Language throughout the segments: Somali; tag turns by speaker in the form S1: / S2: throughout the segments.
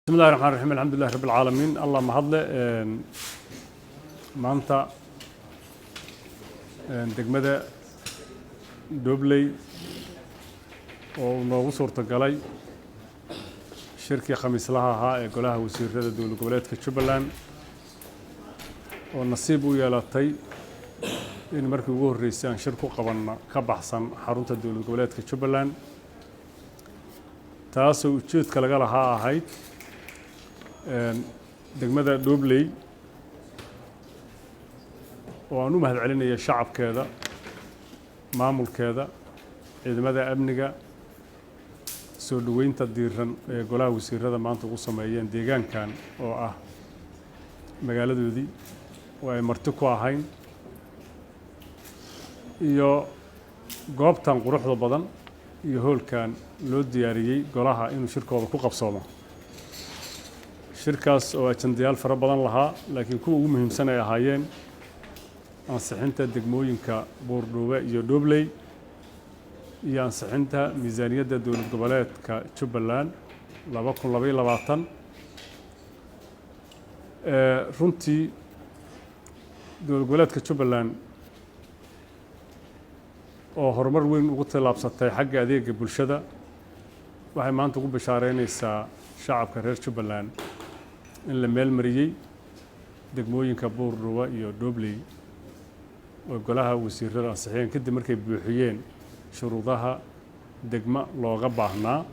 S1: Bismillahi raxmaan raxiim, alxamdulilahi rabbi alcaalamiin. Allah mahadle. Maanta degmada Dhobley oo uu noogu suurta galay shirkii khamiislaha ahaa ee golaha wasiirada dowlad goboleedka Jubbaland, oo nasiib u yeelatay in markii ugu horreysay aan shir ku qabanno ka baxsan xarunta dowlad goboleedka Jubbaland, taasoo ujeedka laga lahaa ahayd degmada Dhobley, oo aan u mahad celinaya shacabkeeda, maamulkeeda, ciidamada amniga, soo dhoweynta diiran ee golaha wasiirada maanta ugu sameeyeen deegaankan oo ah magaaladoodii oo ay marti ku ahayn, iyo goobtan quruxda badan iyo hoolkan loo diyaariyey golaha inuu shirkooda ku qabsoomo. Shirkaas oo ajandayaal fara badan lahaa, laakiin kuwa ugu muhiimsan ay ahaayeen ansixinta degmooyinka Buurdhuube iyo Dhobley iyo ansixinta miisaaniyadda dowlad goboleedka Jubbaland 2022. Runtii dowlad goboleedka Jubbaland oo horumar weyn ugu tallaabsatay xagga adeega bulshada, waxay maanta ugu bashaareynaysaa shacabka reer Jubbaland in la meel mariyey degmooyinka Buurdhuba iyo Dhobley oo golaha wasiirada ansixiyeen, kadib markay buuxiyeen shuruudaha degmo looga baahnaa,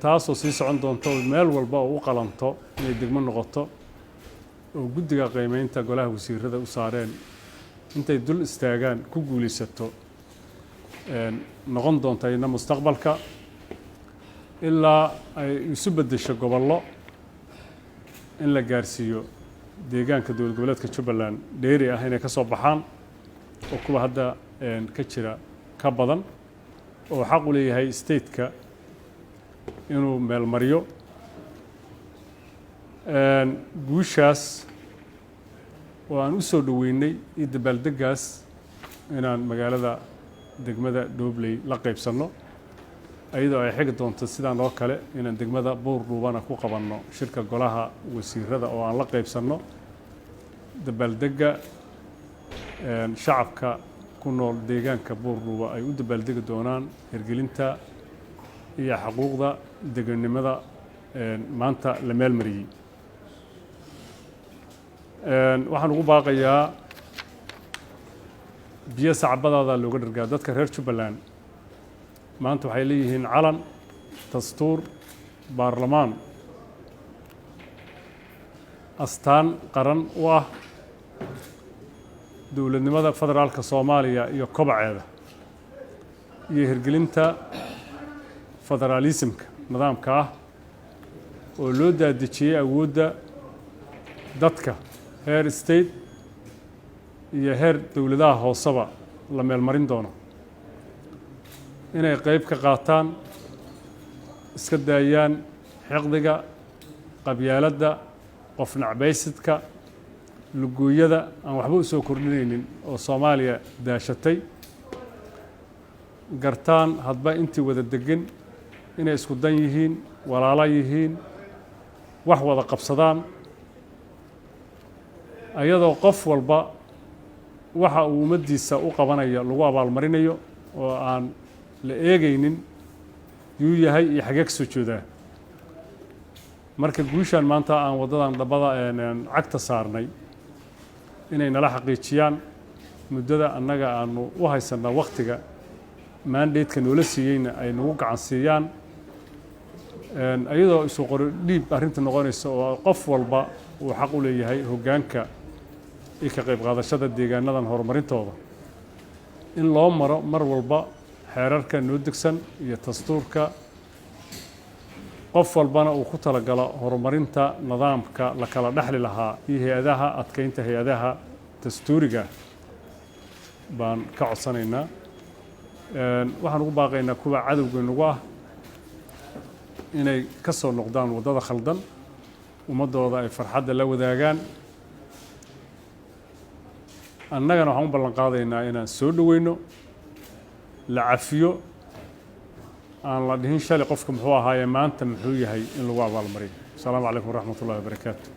S1: taasoo sii socon doonto oo meel walba oo u qalanto inay degmo noqoto oo guddiga qiimeynta golaha wasiirada u saareen intay dul istaagaan ku guulaysato noqon doonta iyadna mustaqbalka, ilaa ay isu beddesho gobollo in la gaarsiiyo deegaanka dowlad goboleedka Jubbaland dheeri ah inay ka soo baxaan oo kuwa hadda ka jira ka badan, oo xaq u leeyahay stateka inuu meelmariyo guushaas oo aan u soo dhoweynay iyo dabaaldeggaas inaan magaalada degmada Dhobley la qaybsanno, iyadoo ay xigi doonto sidaan oo kale inaan degmada Buurdhuubana ku qabanno shirka golaha wasiirada oo aan la qaybsanno dabaaldegga shacabka ku nool deegaanka Buurdhuuba ay u dabaaldegi doonaan hirgelinta iyo xuquuqda deganimada maanta la meel mariyey. Waxaan ugu baaqayaa, biyo sacbadaada looga dhargaa. Dadka reer Jubbaland maanta waxay leeyihiin calan, dastuur, baarlamaan, astaan qaran u ah dowladnimada federaalka Soomaaliya iyo kobaceeda iyo hirgelinta federaalismka, nidaamka ah oo loo daadejiyey awoodda dadka heer state iyo heer dowladaha hooseba la meelmarin doono, inay qeyb ka qaataan, iska daayaan xiqdiga, qabyaaladda, qof nacbaysidka, lugooyada aan waxba u soo kordhinaynin oo Soomaaliya daashatay, gartaan hadba intii wada degan inay isku dan yihiin, walaalo yihiin, wax wada qabsadaan, ayadoo qof walba waxa uu ummaddiisa u qabanayo lagu abaalmarinayo oo aan la eegaynin yuu yahay iyo xagee ka soo jeedaa. Marka guushaan maanta aan waddadan dhabbada cagta saarnay inay nala xaqiijiyaan muddada annaga aanu u haysanaa, waktiga mandate-ka noola siiyeyna ay nagu gacan siiyaan, iyadoo isu qori dhiib arrinta noqonaysa oo qof walba uu xaq u leeyahay hoggaanka iyo ka qayb qaadashada deegaanadan horumarintooda, in loo maro mar walba xeerarka noo degsan iyo dastuurka, qof walbana uu ku talagalo horumarinta nidaamka la kala dhexli lahaa iyo hay-adaha, adkeynta hay-adaha dastuuriga baan ka codsanaynaa. Waxaan ugu baaqaynaa kuwa cadowga nagu ah inay ka soo noqdaan waddada khaldan, ummaddooda ay farxadda la wadaagaan. Annagana waxaan u ballan qaadaynaa inaan soo dhoweyno, la cafiyo. Aan la dhihin shalay qofka muxuu ahaaye, maanta muxuu yahay, in lagu abaalmariyo. Asalaamu calaykum waraxmat ullahi wabarakaatu.